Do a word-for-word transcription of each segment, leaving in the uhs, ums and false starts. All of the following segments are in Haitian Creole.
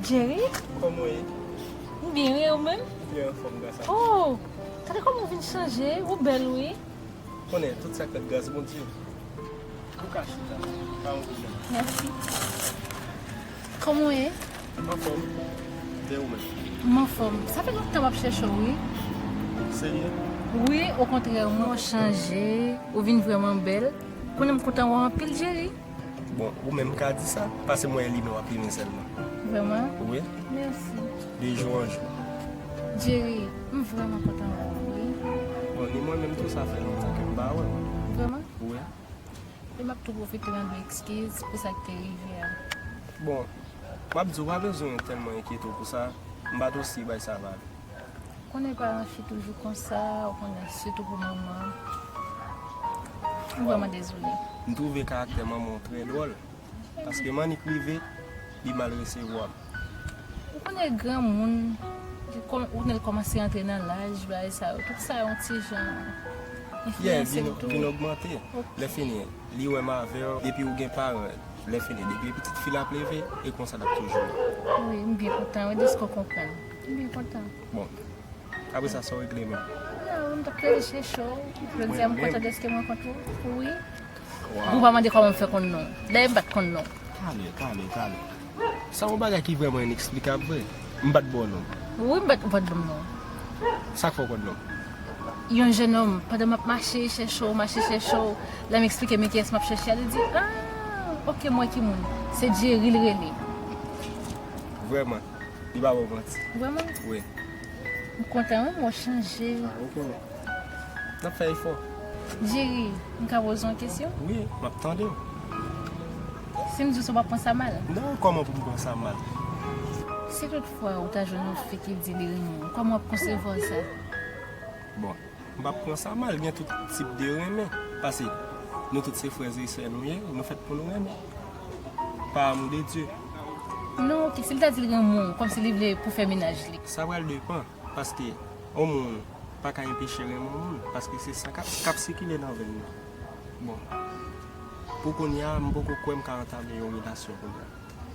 Jerry? Kòman w ye? M byen, wi, ou menm? M byen anfòm, gras a Dye. Oh! Gade kòman w vin chanje, ou bèl, wi. Konnen, tout sa k fèt gras Bondye. Ou ka chita, pa yon pwoblèm. Mèsi. Kòman w ye? M anfòm. E ou menm? M anfòm. Sa fè lontan m ap chèche w, wi. Serye? Wi, okontrè, ou chanje, ou vin vrèman bèl. Konnen m kontan wè w anpil, Jerry. Bon, ou menm ka di sa, paske mwen limen w ap limen sèlman. Vrèman? Wi. Mèsi. De jou an jou. Jerry, m vrèman kontan wè w, wi. Bon, ni mwen menm tou, sa fè lontan ke m pa wè w. Vrèman? Wi. E m ap tou pwofite mande w ekskiz pou sa k te rive a. Bon, m ap di w pa bezwen tèlman enkyete w pou sa, m pa t osi bay sa valè. Konnen paran fi toujou konsa, ou konnen, sitou pou manman. M vrèman dezole. M twouve karaktè manman w trè dwòl, paske m annik rive, li mal resevwa m. Ou konnen granmoun, li kòm-, ou konnen l kòmanse antre nan laj, bagay sa yo. Tout sa yon ti jan enfliyanse l tou. Yeah, vin, vin ogmante. Ok. Lè fini, li wè m avè w, depi ou gen paran, lè fini, depi pitit fi l ap leve, e konsa l ap toujou ye. Wi, m byen kontan, wi, dèske w konprann. M byen kontan. Bon, apre sa, sa w regle menm? Non, m t ap rele chèche w. Jodi a, m kontan dèske m rankontre w. Wi. Wow. Ou pa mande kòman m fè konn non. Dayè, m pa t konn non. Talè, talè, talè. Sa yon bagay ki vrèman ineksplikab vre. M pa t ba w non. Wi, m pa t, ou pa t ban m non. Sa k fè w konn non? Yon jennonm, pandan m ap mache chèche w, mache chèche w, lè m eksplike men kiyès m ap chèche a, li di, ah, ok, m wè ki moun. Se Jerry l rele. Vrèman? Li pa ba w manti. Vrèman? Wi. M kontan, wi, m wè w chanje. Ah, ok. N ap fè efò. Jerry, m ka poze w yon kesyon? Wi, m ap tande w. Si m di w sa, w p ap pran sa mal? Non, kòman pou m pran sa mal? Si toutfwa ou ta jwenn yon fi ki di li renmen w, kòman w ap konsevwa sa? Bon, m p ap pran sa mal, gen tout tip de renmen. Paske nou tout se frè e sè nou ye, nou fèt pou nou renmen. Par amour de Dieu. Non, ok, si l ta di l renmen w, kòmsi li vle pou fè menaj li. Sa pral depann, paske yon moun pa ka enpeche renmen yon moun, paske se san k ap, k ap sikile nan venn nan. Bon, pou kounye a, m poko kwè m ka antame yon relasyon kounye a.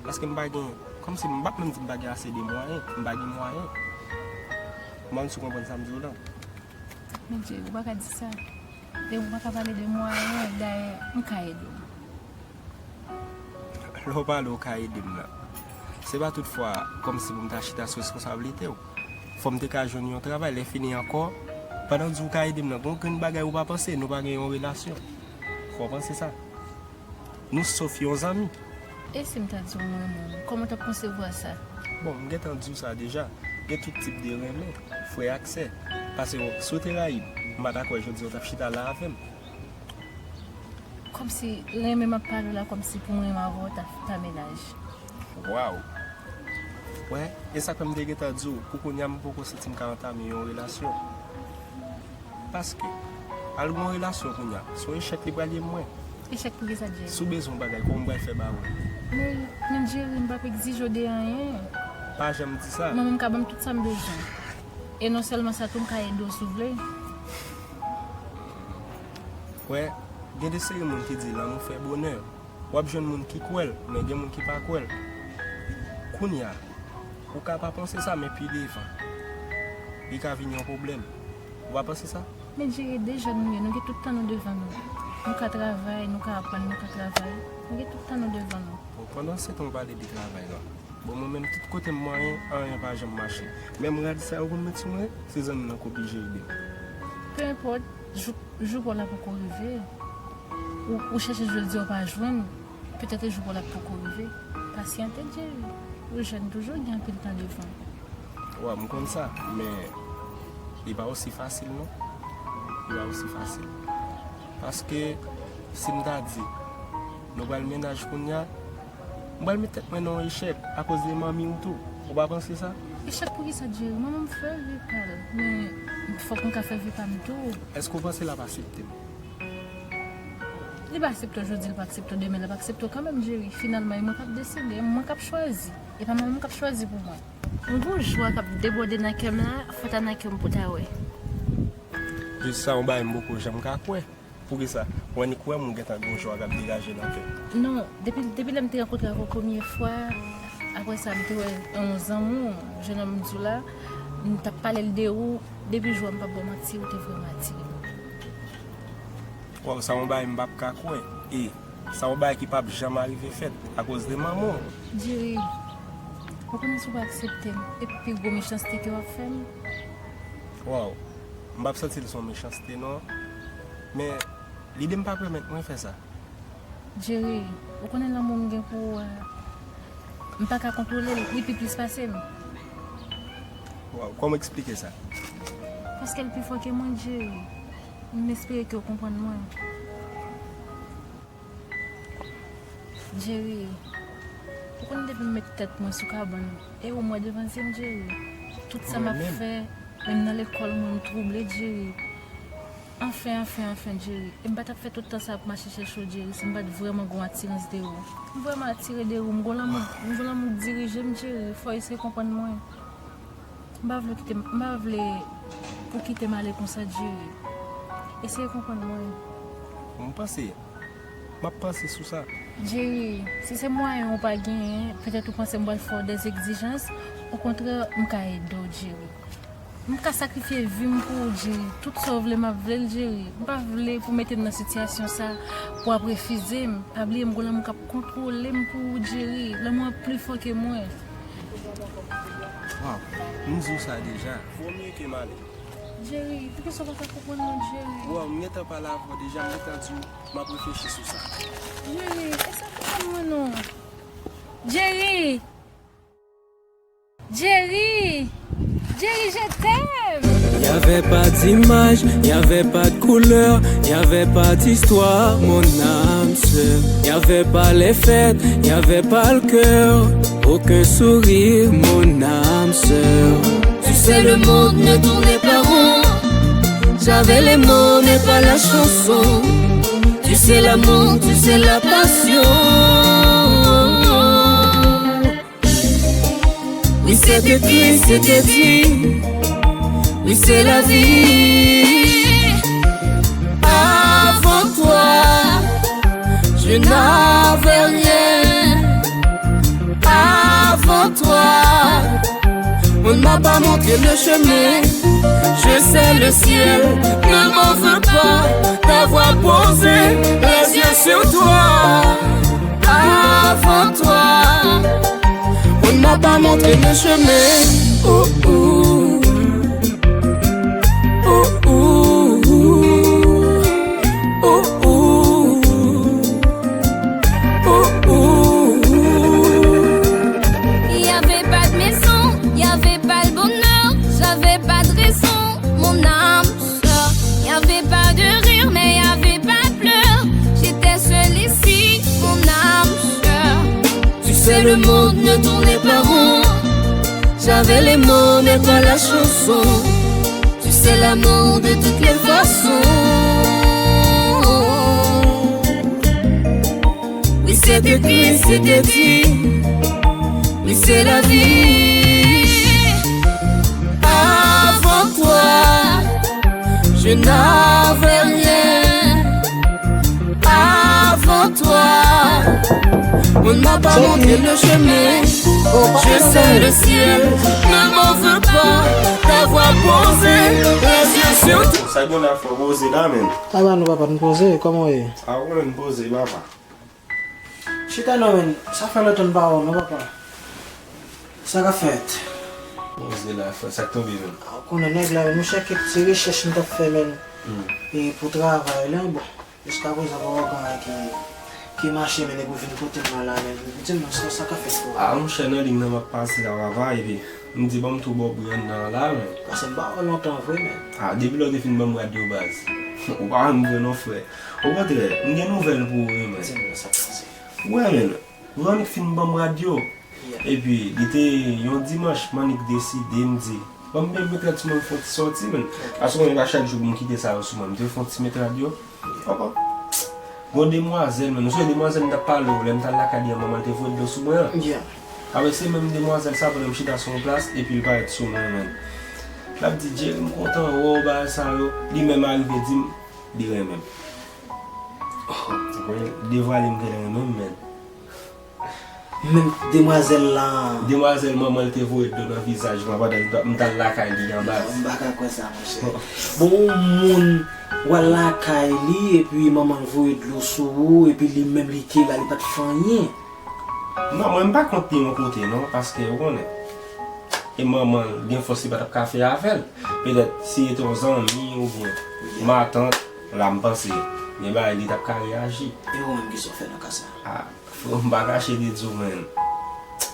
Paske m pa gen, kòmsi m p ap menm di m pa gen ase de mwayen, m pa gen mwayen. M pa konn si w konprann sa m di w la. Men Jerry, ou pa ka di sa. E ou pa ka pale de mwayen, dayè, m ka ede w. Lè w pale ou ka ede m nan, se pa tout fwa kòmsi pou m ta chita sou responsablite w. Fò m te ka jwenn yon travay, lè fini ankò, pandan w di w ka ede m nan, gen yon grenn bagay ou pa panse, nou pa gen yon relasyon. Fò w panse sa. Nou sof yon zanmi. E si m ta di w m renmen w, kòman w t ap konsevwa sa? Bon, m gentan di w sa deja. Gen tout tip de renmen, frè ak sè. Paske si w te rayi m, m pa ta kwè jodi a w t ap chita la avè m. Kòmsi renmen m ap pale w la, kòmsi pou m renmen avè w ta, ta menaj. Waw! Wè, e sa k fè m te gentan di w, pou kounye a m poko santi m ka antame yon relasyon. Paske, al gen yon relasyon kounye a, se yon echèk li pral ye mwen. Echèk pou kisa, Jerry? Si w bezwen yon bagay, kòman m pral fè ba ou l? Men, men Jerry, m p ap egzije w de anyen. Pa janm di sa. Mwen menm m ka ban m tout sa m bezwen. E non sèlman sa tou, m ka ede w si w vle. Wè, gen de seri moun ki di lanmou fè bonè. W ap jwenn moun ki kwè l, men gen moun ki pa kwè l. Kounye a, ou ka pa panse sa, men pi devan, li ka vin yon pwoblèm. Ou pa panse sa? Men Jerry, de jèn nou ye, nou gen tout tan nou devan nou. Nou ka travay, nou ka aprann, nou ka travay. Nou gen tout tan nou devan nou. Bon, pandan se tan w pale de travay la. Bon, mwen menm, tout kote m mwayen, anyen pa janm mache. Menm rad sa yo pou m met sou mwen, se zanmi m nan k oblije ede m. Pe enpòt, jou, jou pa w la poko rive. Ou, ou chèche jodi a, ou pa jwenn, petèt jou pa w la poko rive. Pasyante, Jerry. Ou jèn toujou, gen anpil tan devan. Wa, m konn sa, men li pa osi fasil, non. Li pa osi fasil. Paske, si m ta di, nou pral mennaj kounye a, m pral met tèt mwen nan yon echèk akoz de manmi w tou. Ou pa panse sa? Echèk pou kisa, Jerry? Manman m fè vi pa l, men fòk m ka fè vi pa m tou. Èske w panse l ap aksepte m? Li pa aksepte w jodi, li pa aksepte w demen, l ap aksepte w kanmenm, Jerry. Finalman, e mwen k ap deside, e mwen k ap chwazi. E pa manman m k ap chwazi pou mwen. M gon jwa k ap debòde nan kè m la, fò ta nan kè m pou ta wè. Jis sa, yon bagay m poko janm ka kwè. Poukisa? Ou annik wè m, ou gentan gen yon jwa k ap degaje nan kè. Non, depi, depi lè m te rankontre avè w premye fwa, Apre sa, m te wè yon zanmi w, jennonm m di w la, m t ap pale l de ou, depi jou a m p ap ba w manti, ou te vrèman atire m. Waw, sa yon bagay m p ap ka kwè. E sa yon bagay ki p ap janm arive fèt akoz de manman w. Jerry, ou konnen si w pa aksepte m, e pi gwo mechanste ke w ap fè m. Waw, m p ap santi l se yon mechanste non. Men, lide m pa pèmèt mwen fè sa. Jerry, ou konnen lanmou m gen pou ou a, m pa ka kontwole l, li pi plis pase m. Waw, kòman eksplike sa? Paske l pi fò ke mwen, Jerry. M espere ke w konprann mwen. Jerry, ou konn depi m met tèt mwen sou kabann, e ou m wè devan zye m, Jerry. Tout sa m ap fè, menm nan lekòl mwen, m twouble, Jerry. Anfen, anfen, anfen, Jerry. E m pa t ap fè tout tan sa ap mache chèche w, Jerry, si m pa t vrèman gen yon atirans de ou. M vrèman atire de ou, m gen lanmou, m gen lanmou k dirije m, Jerry. Fò w eseye konprann mwen. M pa vle w kite m, m pa vle pou w kite m ale konsa, Jerry. Eseye konprann mwen. M panse, m ap panse sou sa. Jerry, si se mwayen ou pa genyen, petèt ou panse m pral fè w dèzegzijans. Okontrè, m ka ede w, Jerry. M ka sakrifye vi m pou ou, Jerry. Tout sa w vle, m ap vle l, Jerry. M pa vle pou w mete m nan sitiyasyon sa pou w ap refize m. Pa bliye m gen lanmou k ap kontwole m pou ou, Jerry. Lanmou an pli fò ke mwen. Waw, m di w sa deja. Vomye ke m ale. Jerry, poukisa w pa ka konprann mwen, Jerry? Waw, m gentan pale avè w deja, m gentan di w m ap reflechi sou sa. Jerry, eseye konprann mwen non. Jerry! Jerry! Jerry, je t'aime! Y avait pas d'image, y avait pas de couleur, y avait pas d'histoire, mon âme sœur. Y avait pas les fêtes, y avait pas le cœur, aucun sourire, mon âme sœur. Tu sais, le monde ne tournait pas rond. J'avais les mots, mais pas la chanson. Tu sais, l'amour, tu sais, la passion. Oui, c'était triste, c'était dit. Oui, c'est la vie. Avant toi, je n'avais rien. Avant toi, on ne m'a pas montré le chemin. Je sais, le ciel ne m'en veut pas d'avoir posé les yeux sur toi. Avant toi, on ne m'a pas montré le chemin. Ouh, ouh. Ouh, ouh. Ouh, ouh. Ouh, ouh. Y avait pas de maison, y avait pas le bonheur, j'avais pas de raison, mon âme sœur. Y avait pas de rire, mais y avait pas de pleurs. J'étais seule ici, mon âme sœur. Tu sais, le monde ne tournait pas rond. J'avais les mots, mais pas la chanson. Tu sais, l'amour de toutes les façons. Oui, c'était triste, c'était dit. Oui, c'est la vie. Avant toi, je n'avais rien. Avant toi, on ne m'a pas montré le chemin. Je sais, le ciel ne m'en veut pas d'avoir posé les yeux sur toi. Sa gen afè poze la menm. Aba nou papa, nou poze, kòman w ye? A ou menm poze papa. Chita non menm, sa fè lontan n pa wè w non papa. Sa k ap fèt? Poze la frè, sa k tonbe menm? A ou konnen nèg la menm, monchè kèk ti rechèch m t ap fè menm. E pou travay la, bon. Jiskaprezan pa wè okenn bagay ki, ki mache men epi w vin kote m nan la menm. Di m non sa, sa k ap fèt pou ou? A monchè nan liy nan m ap pase la papa epi m di ban m tou bò bri anndan an la men. Paske m pa wè w lontan vre men. A depi lè w te fin ban m rad yo baz. Ou pa janm vre non frè. Okontrè, m gen nouvèl pou ou wi men. Di m non sa k pase. Ou wè men, ou annik fin ban m rad yo. Epi, li te yon dimanch, m annik deside, m di, ban m met rad sou mwen, m fè yon ti sòti, men. Paske w konnen pa chak jou pou m kite sa yo sou mwen, m te fè yon ti met rad yo. Papa. Gon demwazèl, men, ou sonje demwazèl m t ap pale w, lè m t al lakay li an, manman l te voye dlo sou mwen an. Apre, se menm demwazèl sa, pandan m chita sou yon plas, epi l parèt sou mwen, men. L ap di, Jerry, m kontan wè w, bagay sa yo. Li menm arive di m, li renmen m. Ou konnen, devwale m genlè renmen m, men. Menm demwazèl la. Demwazèl manman l te voye dlo nan vizaj mwen pandan m t al lakay li an baz. M pa ka kwè sa, monchè. Bon, yon moun w al lakay li, epi manman l voye dlo sou ou, epi li menm li te la, li pa t fè anyen. Non, mwen m pa kont li yon kote non, paske ou konnen. E manman l gen fòs li pa t ap ka fè avè l. Petèt si li te yon zanmi oubyen matant, la m panse gen bagay li t ap ka reyaji. E ou menm kisa w fè nan ka sa? Ah, frè, m pa kache de di w, men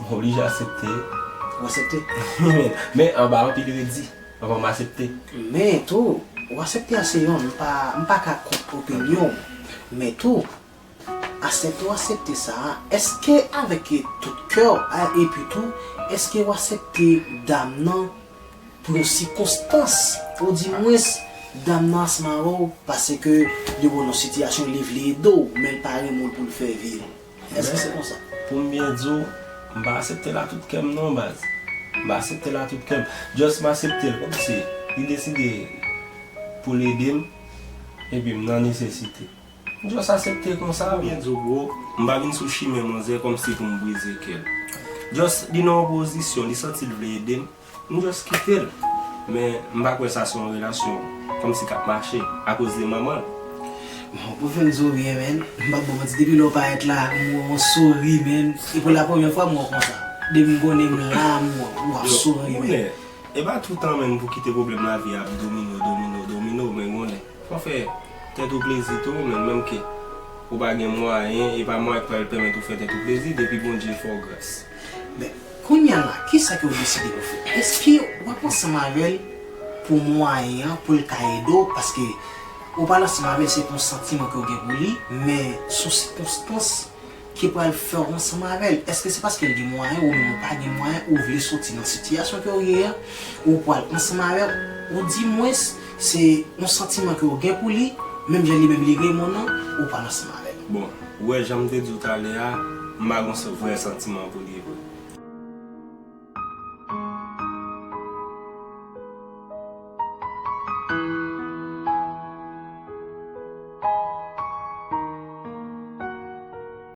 m oblije aksepte. Ou aksepte? Men, men anba anpil redi, anvan m aksepte. Men tou, ou aksepte a se yonn, m pa, m pa ka kont opinyon w. Men tou, aksepte ou aksepte sa a, èske avèk tout kè w, a, epi tou, èske ou aksepte dam nan pou yon sikonstans, ou di mwens, dam nan ansanm avè w, paske li wè w nan sitiyasyon li vle ede w, men l pa renmen w pou l fè vi w. Èske se konsa? Pou m byen di w, m pa aksepte l a tout kè m non, baz. M pa aksepte l a tout kè m. Just m aksepte l kòmsi li deside pou l ede m, epi m nan nesesite. M just aksepte konsa, byen di w, bro. M pa vin sou chimen manzè kòmsi pou m brize kè l. Just, li nan yon pozisyon, li santi l vle ede m. M just kite l. Men, m pa kwè sa se yon relasyon kòmsi k ap mache akoz de manman l. Bon, pou fin di w byen, men, m p ap ba w manti, depi lè w parèt la, m wè w souri, men. E pou la premyè fwa m wè w konsa. Depi m konnen m la, m wè w ap souri, men. Konnen, e pa toutan menm pou kite pwoblèm lavi a ap domine w, domine w, domine w, men konnen. Fò w fè tèt ou plezi tou, men menm ke ou pa gen mwayen, e pa mwayen k pral pèmèt ou fè tèt ou plezi, depi Bondye fè w gras. Men, kounye a la, kisa ke w deside pou fè? Èske w ap ansanm avè l pou mwayen an, pou l ka ede w? Paske ou pral ansanm avè l, se pou yon santiman ke w gen pou li, men sou sikonstans ki pral fè w ansanm avè l? Èske se paske l gen mwayen, ou menm ou pa gen mwayen, ou vle soti nan sitiyasyon ke w ye a, ou pral ansanm avè l, ou di mwens se yon santiman ke w gen pou li, menm jan li menm li renmen w nan, ou pral ansanm avè l? Bon, ou wè jan m te di w talè a, m pa gon vrè santiman pou li vre.